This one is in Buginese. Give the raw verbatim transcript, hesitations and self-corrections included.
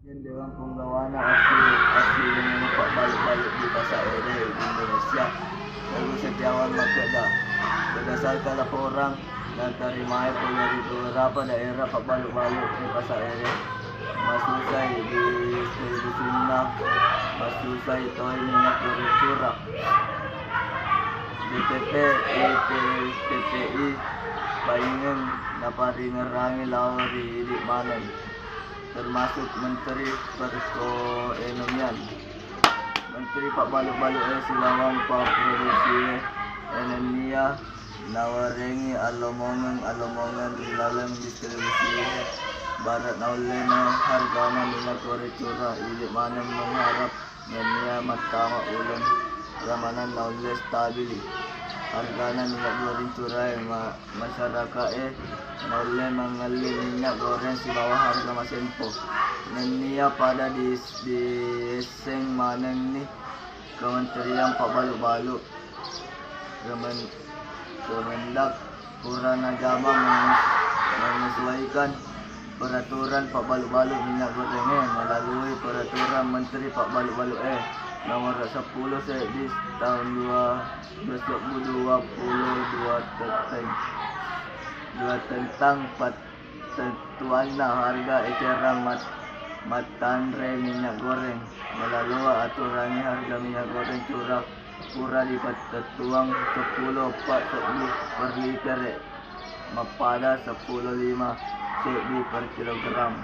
Dewan Penggawana asli asli dengan pabbalu-balu di Pasar Ere, Indonesia. Lalu Setiawan makkeda, berdasarkan laporan yang tarimae polé ri beberapa daerah pabbalu-balu di Pasar Ere, masusai distribusinna, masusai toi minyak goreng curah. D P P I T P P I paingeng naparingerangi lao ri idi maneng, termasuk Menteri Perekonomian. Menteri pabbalu-balu e silawan paproduksi e nennia nawarengi allomongeng-allomongeng ri laleng distribusi e, barak naulle na hargana minyak goreng curah. Idi maneng mengharap nennia mattama uleng ramanan naulle stabili hargana minyak goreng curah e, ma-, masyarakat e naulle mangelli minyak goreng sibawa harga masempo. Nennia pada di, diesseng manenni Kementerian Pabbalu-balu, Kemen-, Kemendak pura najama menges-, menyesuaikan peraturan pabbalu-balu minyak goreng e melalui peraturan Menteri Pabbalu-balu e nomor sepuluh seddi tahun dua, dua ribu dua puluh dua tentang, dua tentang pat-, tentuanna harga eceran mat-, mattanre minyak goreng. Malaloa aturangnge harga minyak goreng curah pura dipattettuang seppulo eppa sebbu per liter e, mappada seppulo lima seddi per kilogram.